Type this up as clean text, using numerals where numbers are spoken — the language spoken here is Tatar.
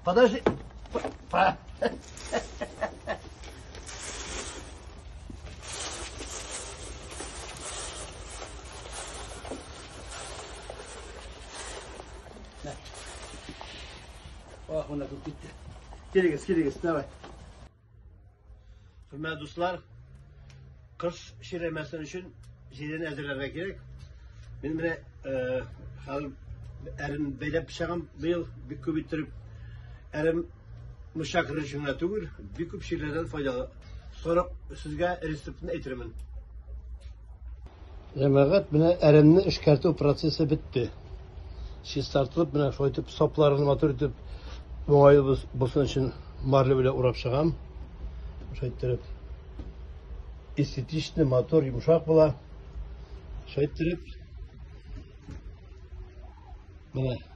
Подожди. Ох, менә күп китте. Килегез, килегез, давай. Хөрмәтле дуслар, кыш чирләмәсен өчен җирен әзерләргә кирәк. Мин менә хәзер әрем бәйләп пычагым быел бик күп иттереп әрем моча керер өчен генә түгел, бик күп чирләрдән файдалы. Сорап сезгә рецептын әйтермен. Җәмәгать, менә әремне эшкәртү процессы бетте. Чистартылып, менә шулай итеп сапларын матур итеп уңайлы булсын өчен марля белән урап чыгам. Шулай иттереп эстетичный, матур, йомшак була. Шулай иттереп менә.